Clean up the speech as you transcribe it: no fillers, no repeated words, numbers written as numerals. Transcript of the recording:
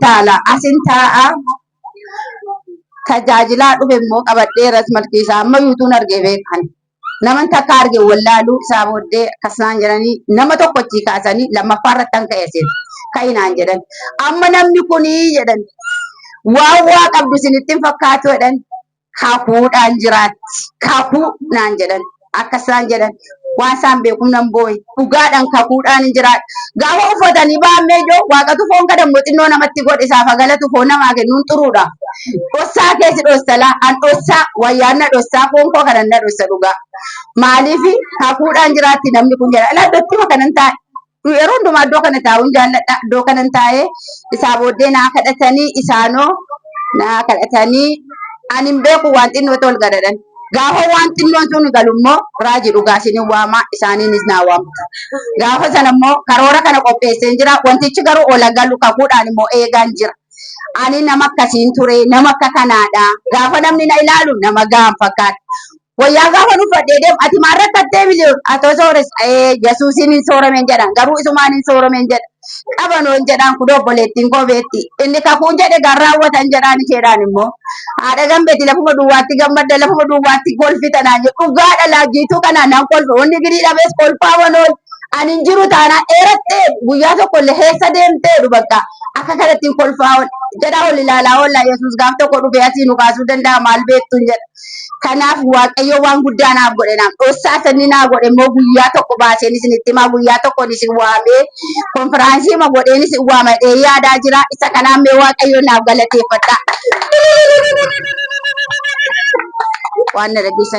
taala asin taa'a tajaajilaa dhufe immoo qabadheeras malkiisaa amma yuutuun argee beekan. Naman takka arge wallaaluu isaa booddee akkas naan jedhanii nama tokko achii kaasanii lammaffaa irratti an ka'e asiin ka'i naan jedhan. Amma namni kunii jedhan waan waa qabdu isinitti hin fakkaatu jedhan kakuudhaan jiraatti kakuu naan jedhan akkas naan jedhan waan isaan beekuuf nan boo'e dhugaadhaan kakuudhaan hin jiraadha. Gaafa uffatanii ba'an ijoo waaqatu foon kana immoo xinnoo namatti godhe isaaf haa galatu foon namaa kennuun xuruudha. Dhossaa keessi dhossalaa an dhossaa wayyaan na dhossaa foon koo kanan na dhossa dhugaa. Maaliif kakuudhaan jiraatti namni kun jedha. Ilaa iddootti kanan taa'e. Yeroo hundumaa iddoo kana taa'uun jaalladha. Iddoo kanan taa'ee isaa booddee naa kadhatanii isaanoo naa kadhatanii ani hin beeku waan xinnoo tol gadadhan. Gaafa waan xinnoon sun galu immoo raajii dhugaa isinin waamaa isaaniinis naa waamtu. Gaafa sana immoo karoora kana qopheesseen jira. Wantichi garuu ola galu kakuudhaan immoo eegaan jira. Ani nama akkasiin ture, nama akka kanaadha. Gaafa namni na ilaalu nama gahaan fakkaata. Wayyaa gaafa uffadhee deemu ati maal rakkattee miliyoon atoo soores ee Yesuusiin hin soorameen jedhan garuu isumaan hin soorameen jedha. Qabanoon jedhaan kun obboleettiin koo beetti. Inni kakuun jedhe gar raawwatan jedhaan isheedhaan immoo. Haadha gambeeti lafuma duwwaatti gammadda lafuma duwwaatti kolfita naan jedhu dhugaadha laajjiituu kanaan naan kolfe wanni girii dhabees kolfaa wanoon ani hin jiru taanaan dheerattee guyyaa tokko illee heessa deemtee dhu bakka akka kanatti kolfaa jedhaa ol ilaalaa oolla Yesuus gaaf tokko dhufee asii nu kaasuu danda'a maal beektuun jedha. Kanaaf Waaqayyo waan guddaa naaf godhe naaf dhossaa sanni naa godhe immoo guyyaa tokko baaseen isinitti himaa guyyaa tokkoon isin waamee konfiraansii ma godheen isin waamadhee yaadaa jira isa kanaan mee Waaqayyo naaf galateeffadha. Waan na dhageessan.